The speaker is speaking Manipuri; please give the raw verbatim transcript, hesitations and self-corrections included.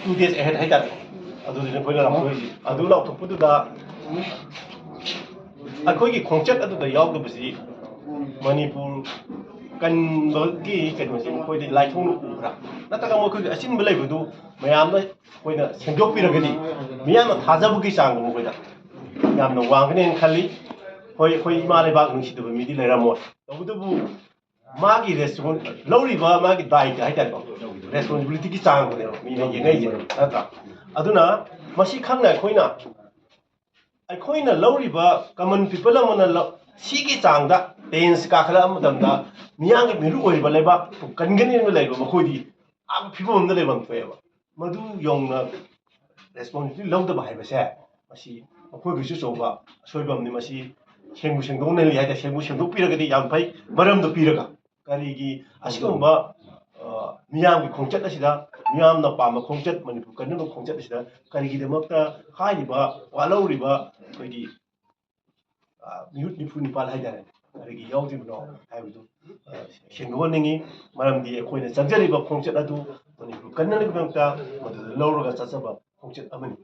ꯇꯨ ꯗꯦꯖ ꯑꯍꯦꯗ ꯍꯥꯏꯇꯥꯔꯦ, ꯑꯗꯨꯗꯨꯅ ꯑꯩꯈꯣꯏꯅ ꯂꯥꯎꯊꯣꯛꯏꯁꯤ꯫ ꯑꯗꯨ ꯂꯥꯎꯊꯣꯛꯄꯗꯨꯗ ꯑꯩꯈꯣꯏꯒꯤ ꯈꯣꯡꯆꯠ ꯑꯗꯨꯗ ꯌꯥꯎꯗꯕꯁꯤ ꯃꯅꯤꯄꯨꯔ ꯀꯟꯕꯒꯤ ꯀꯩꯅꯣꯁꯦ ꯃꯈꯣꯏꯗꯤ ꯂꯥꯏꯊꯣꯛꯅ ꯎꯕ꯭ꯔꯥ? ꯅꯠꯇ꯭ꯔꯒ ꯃꯈꯣꯏꯒꯤ ꯑꯆꯤꯟꯕ ꯂꯩꯕꯗꯨ ꯃꯌꯥꯝꯅ ꯑꯩꯈꯣꯏꯅ ꯁꯦꯝꯗꯣꯛꯄꯤꯔꯒꯗꯤ ꯃꯤꯌꯥꯝꯅ ꯊꯥꯖꯕꯒꯤ ꯆꯥꯡꯗꯣ ꯃꯈꯣꯏꯗ ꯌꯥꯝꯅ ꯋꯥꯡꯒꯅꯤ ꯍꯥꯏꯅ ꯈꯜꯂꯤ꯫ ꯍꯣꯏ, ꯑꯩꯈꯣꯏ ꯏꯃꯥ ꯂꯩꯕꯥꯛ ꯅꯨꯡꯁꯤꯗꯕ ꯃꯤꯗꯤ ꯂꯩꯔꯝꯃꯣꯏ, ꯇꯧꯕꯇꯕꯨ ꯃꯥꯒꯤ ꯔꯦꯁꯄꯣꯟ ꯂꯧꯔꯤꯕ ꯃꯥꯒꯤ ꯗꯥꯏꯇ ꯍꯥꯏꯇꯥꯔꯦꯀꯣ, ꯔꯦꯁꯄꯣꯟꯁꯤꯕꯤꯂꯤꯇꯤꯒꯤ ꯆꯥꯡꯗꯨꯅꯦꯕ ꯃꯤꯅ ꯌꯦꯡꯅꯩꯁꯦ, ꯅꯠꯇ꯭ꯔꯥ? ꯑꯗꯨꯅ ꯃꯁꯤ ꯈꯪꯅ ꯑꯩꯈꯣꯏꯅ ꯑꯩꯈꯣꯏꯅ ꯂꯧꯔꯤꯕ ꯀꯃꯟ ꯄꯤꯄꯜ ꯑꯃꯅ ꯂꯧ- ꯁꯤꯒꯤ ꯆꯥꯡꯗ ꯇꯦꯟꯁ ꯀꯥꯈꯠꯂꯛꯄ ꯃꯇꯝꯗ ꯃꯤꯌꯥꯝꯒꯤ ꯃꯤꯔꯨ ꯑꯣꯏꯔꯤꯕ ꯂꯩꯕꯥꯛꯄꯨ ꯀꯟꯒꯅꯤ ꯍꯥꯏꯅ ꯂꯩꯕ ꯃꯈꯣꯏꯗꯤ ꯑꯥ ꯐꯤꯕꯝ ꯑꯃꯗ ꯂꯩꯐꯝ ꯊꯣꯛꯑꯦꯕ꯫ ꯃꯗꯨ ꯌꯧꯅ ꯔꯦꯁꯄꯣꯟꯁꯤꯕꯤꯂꯤꯇꯤ ꯂꯧꯗꯕ ꯍꯥꯏꯕꯁꯦ ꯃꯁꯤ ꯃꯈꯣꯏꯒꯤꯁꯨ ꯑꯆꯧꯕ ꯑꯁꯣꯏꯕ ꯑꯃꯅꯤ꯫ ꯃꯁꯤ ꯁꯦꯡꯕꯨ ꯁꯦꯡꯗꯣꯛꯅꯍꯜꯂꯤ ꯍꯥꯏꯇꯥꯔꯦ, ꯁꯦꯡꯕꯨ ꯁꯦꯡꯗꯣꯛꯄꯤꯔꯒꯗꯤ ꯌꯥꯝ ꯐꯩ꯫ ꯃꯔꯝꯗꯣ ꯄꯤꯔꯒ ꯀꯔꯤꯒꯤ ꯑꯁꯤꯒꯨꯝꯕ ꯑ, ꯃꯤꯌꯥꯝꯒꯤ ꯈꯣꯡꯆꯠ ꯑꯁꯤꯗ ꯃꯤꯌꯥꯝꯅ ꯄꯥꯝꯕ ꯈꯣꯡꯆꯠ, ꯃꯅꯤꯄꯨꯔ ꯀꯟꯅꯕ ꯈꯣꯡꯆꯠ ꯑꯁꯤꯗ ꯀꯔꯤꯒꯤꯗꯃꯛꯇ ꯍꯥꯏꯔꯤꯕ ꯋꯥꯠꯍꯧꯔꯤꯕ ꯑꯩꯈꯣꯏꯒꯤ ꯑ, ꯃꯤꯍꯨꯠ ꯅꯤꯐꯨ ꯅꯤꯄꯥꯜ ꯍꯥꯏꯇꯥꯔꯦ, ꯀꯔꯤꯒꯤ ꯌꯥꯎꯗ꯭ꯔꯤꯕꯅꯣ ꯍꯥꯏꯕꯗꯨ ꯑ, ꯁꯦꯡꯗꯣꯛꯍꯟꯅꯤꯡꯉꯤ꯫ ꯃꯔꯝꯗꯤ ꯑꯩꯈꯣꯏꯅ ꯆꯪꯖꯔꯤꯕ ꯈꯣꯡꯆꯠ ꯑꯗꯨ ꯃꯅꯤꯄꯨꯔ ꯀꯟꯅꯅꯕꯒꯤꯗꯃꯛꯇ ꯃꯗꯨꯗ ꯂꯧꯔꯒ ꯆꯠꯆꯕ ꯈꯣꯡꯆꯠ ꯑꯃꯅꯤ꯫